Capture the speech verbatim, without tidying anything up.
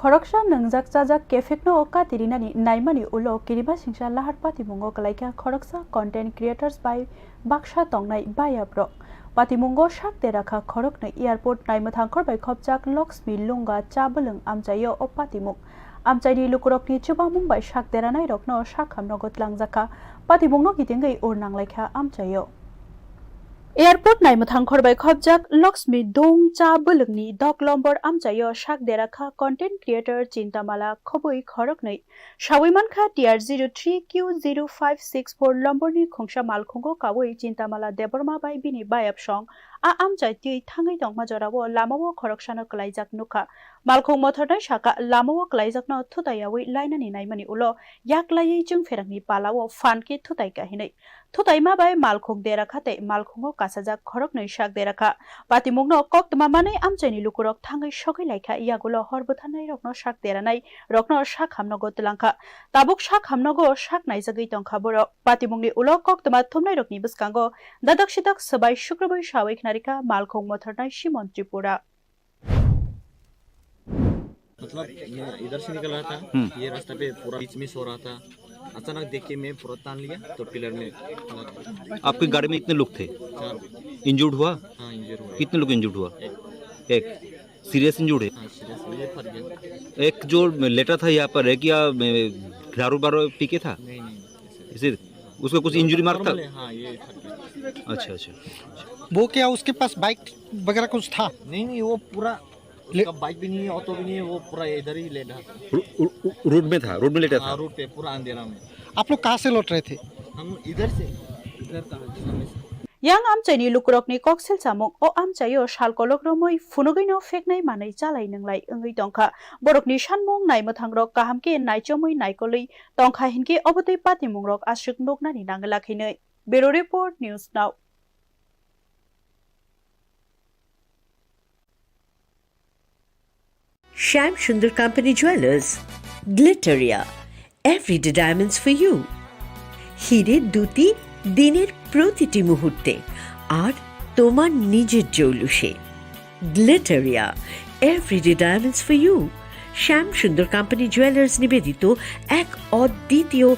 Khoroksa nwngjak chajak kephekno o kati rinani naimani ulo kirima singsa lahar patimungo kwlaikha khoroksa content creators bai baksa tongnai bayaprok. Patimungo sak derakha khoroknwi airport naimwthangkhor bai khopjak Laxmi Lunga cha bwlwng amchaio o patimung. Amchaini lukurokni chubamung bai sak deranairokno sak hamnogo tlangjakha. Patimungno kitingwi ur nanglaikha amchaio. Airport naimwthangkhor bai khopjak Laxmi Dong cha bwlwngni dok lombor amchaio sak derakha content creator Chintamala khobwi khoroknwi. Sawi mankha T R zero three Q zero five six four lomborni khungsa malkhungo kawi Chintamala Debbarma bai bini bayapsong a amchai twi thangwi tongma jorao lamao khoroksano kwlaijak nukha. Malkhung mothornai saka lamao kwlaijakno thutaiyawi lainani naimani ulo yaklaiwi chwngpherakni palao phan khe thutai kahinwi. Thutaima bai malkhung derakha tei malkhungo kasajak khoroknwi sak derakha. Patimungno koktwma manwi amchaini lukurok thangwi sogwi laikha, yagulo hor bwtharnairokno sak deranai rokno sak hamnogo twlangkha. Tabuk sak hamnogo sak naijagwi tongkha borok. Patimungni ulo koktwma thumnairokni bwskango dadak sidak swbai sukrubwi sawi khnarikha malkhung mothornai Simon Tripura. मतलब, मैं इधर से निकल रहा था, हम्म। ये रास्ता पे पूरा बीच में सो रहा था। अचानक देख के मैं पूरा तान लिया, तो पिलर में लगा। आपकी गाड़ी में कितने लोग थे? चार। इंजर्ड हुआ? हाँ, इंजर्ड हुआ। कितने लोग इंजर्ड हुआ? एक। एक। सीरियस इंजर्ड है? हाँ, सीरियस, ये फट गया। एक जो लेटा था यहाँ पर, है क्या, ए, दारू वारू पी के था? नहीं, नहीं, ऐसे। इसे, उसको कुछ इंजरी मार था? नॉर्मल है, हाँ, ये फट गया। अच्छा, अच्छा। वो क्या उसके पास बाइक वगैरह कुछ था? नहीं, नहीं, वो पूरा ले- उसका बाइक भी नहीं है, ऑटो भी नहीं है, वो पूरा इधर ही लेटा था। रो-, रो-, रोड में था, रोड में लेटा हाँ, था? रोड पे, पूरा अंधेरा में। आप लोग कहाँ से लौट रहे थे? हम इधर से, इधर का, सामने से। Yang amchaini lukurokni koksil samung o amchaio sal kolok romwi phunugwino pheknai manwi chalai nwnglai wngwi tongkha. Borokni sanmung naimwthangrok kaham khe naichomwi naikolwi tongkha hinkhe obotwi patimungrok aswk nuknani nangla khainwi. Bureau Report, News Now. Shyam Sundar company jewellers, Glitteria, everyday diamonds for you. হিরে দ্যুতি দিনের প্রতিটি মুহূর্তে আর তোমার নিজের জৌলুসে। Glitteria, everyday diamonds for you. Shyam Sundar company jewellers নিবেদিত এক অদ্বিতীয়